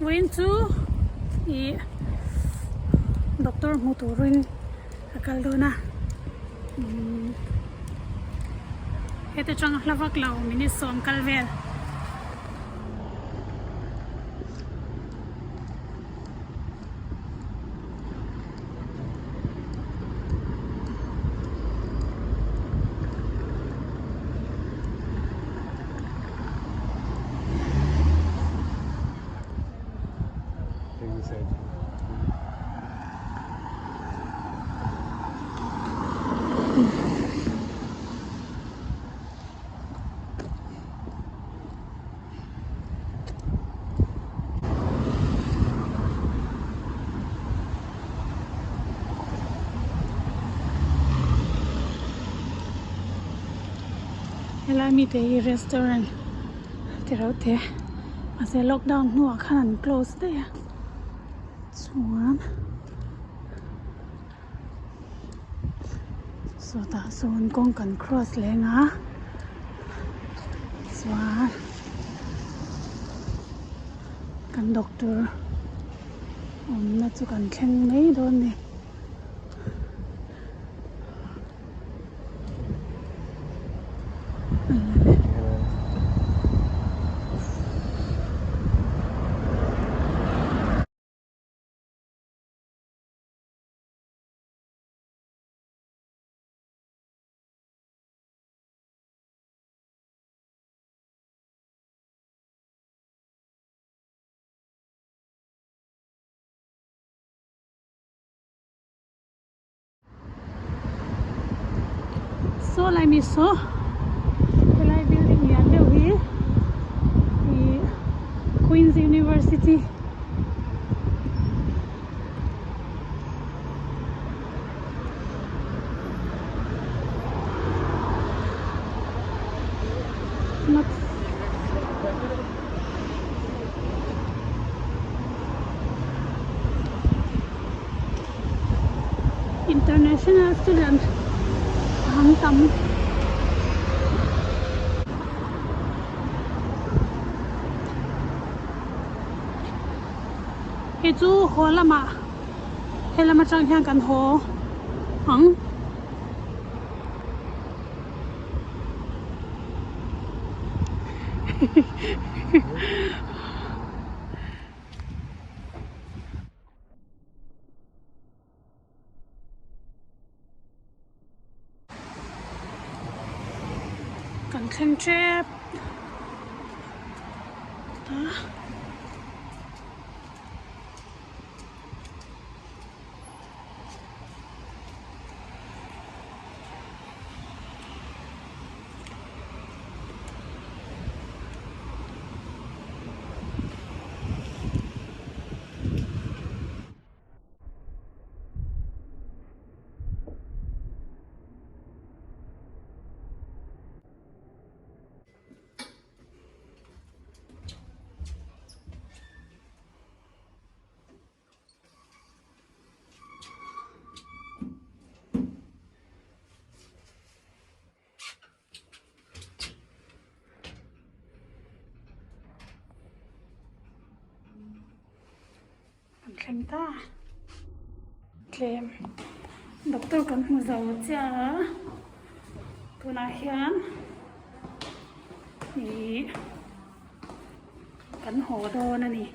Vawiin chu ih doctor hmu turin ka kal dawn a umm heta tang hla vak lo minute sawm kal vel. Helai mite hi restaurant ti reuh te mahse lockdown hnuah khan an close daih a chuan sawtah sawn kawng kan cross leng a chuan kan doctor awmna chu kan thleng mai dawn a ni. Saw lai mi saw helai building lian deuh hi ih Queens University International student an tam. Hei chu haw lamah he lam atang hian kan haw ang. Kan thleng tep ta. Kan thleng ta tlem doctor kan hmu zo chiah a tunah hian ih kan haw dawn a ni.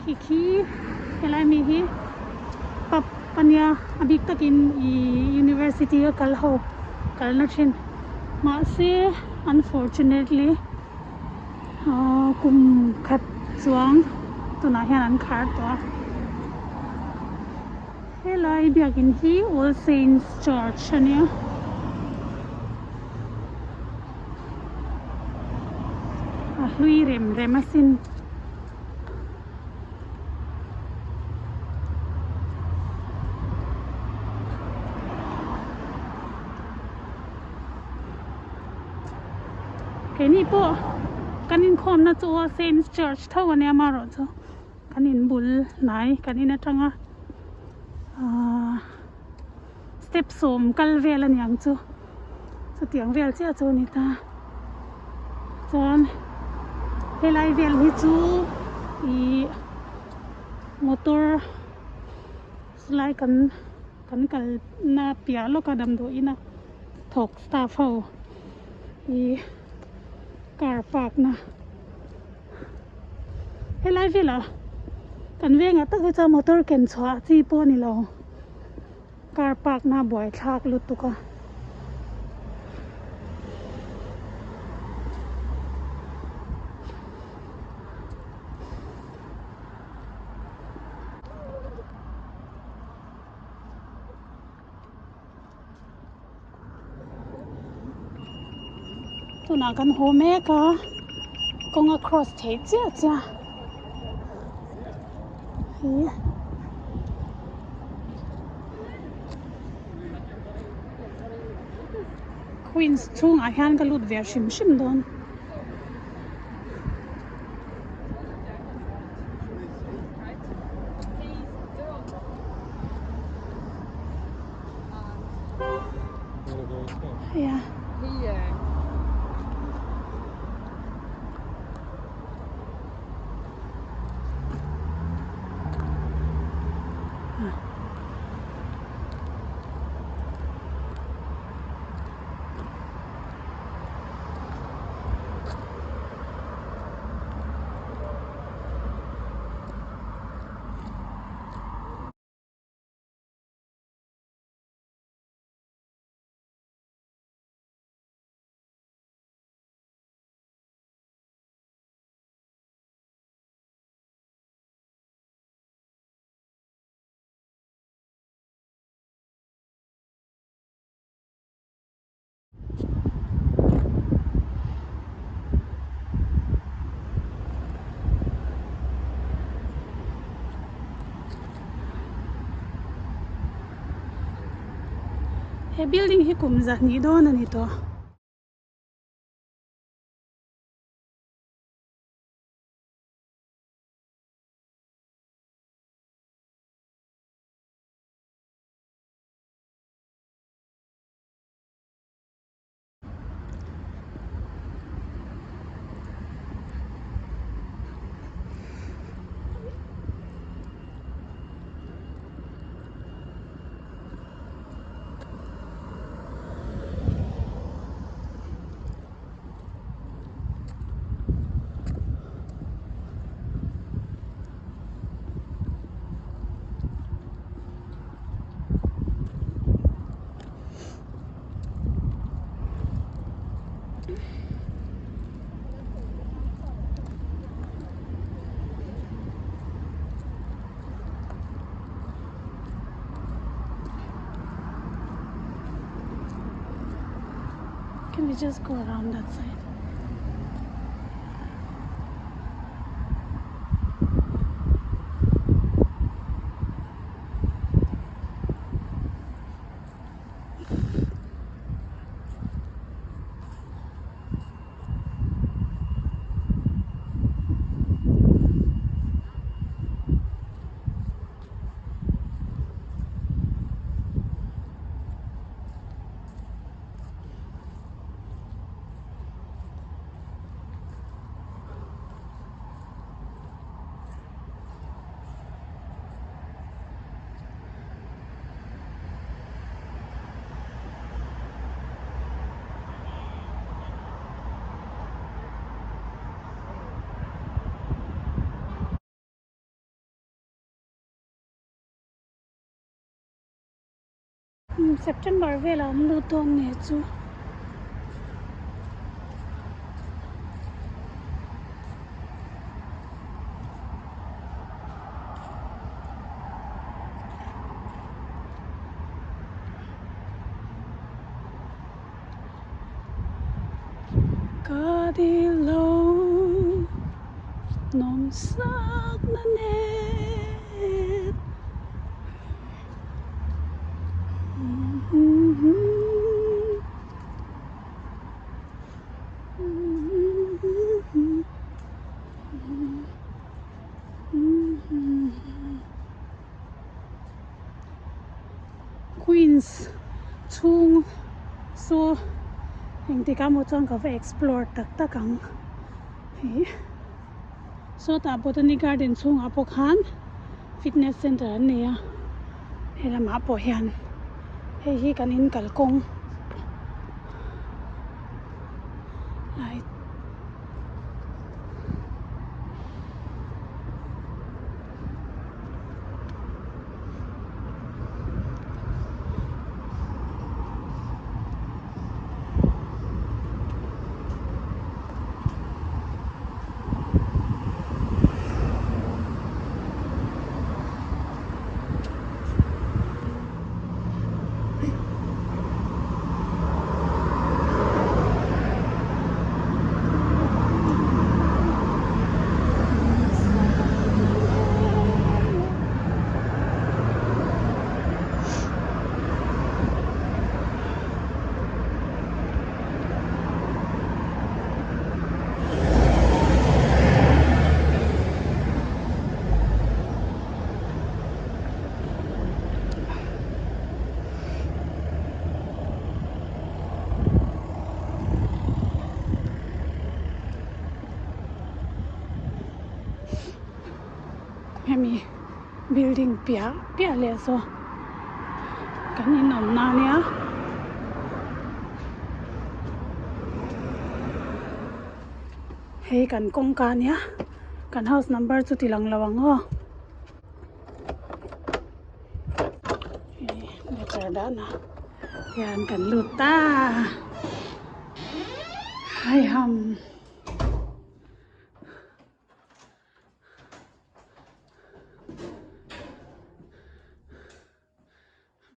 Khi khi helai mi hi pub a nia a bik takin ihh university a kal ho kalna thin mahse unfortunately ahh kum khat chuang tunah hian an khar tawh a. Helai biakin hi All Saints Church a nia. A hlui rem rem asin. Keini pawh kan inkhawmna chu All Saints Church tho a nia amaherawhchu kan inbul hnai kan in atanga ahh step sawm kal vel a niang chu chutiang vel chiah chu a ni ta chuan helai vel hi chu ihh motor lai kan kan kalna piah lawka damdawiin a thawk staff ho ih car park na helai velah kan vengah tak hi chuan motor ken chhuah chi pawh a ni lo car park na buaithlak lutuk a. Tunah kan haw mek a kawng a cross theih chiah chiah hi Queens chhungah hian ka lut ve hrim hrim dawn. Yeah. He building hi kum zahnih dawn a ni tawh. Can we just go around that side? September velah an lut dawn nge chu. dil lo nawmsak na nen. Queens chhung saw engtik ah maw chuan ka va explore tak tak ang ih sawtah botanic garden chhungah pawh khan fitness center an nei a he lamah pawh hian hei hi kan in kalkawng lai. Hemi building piah piah leh saw kan in awmna ania hei kan kawngka ania kan house number chu ti lang lo ang aw. Letter dahna hian kan lut ta haiham.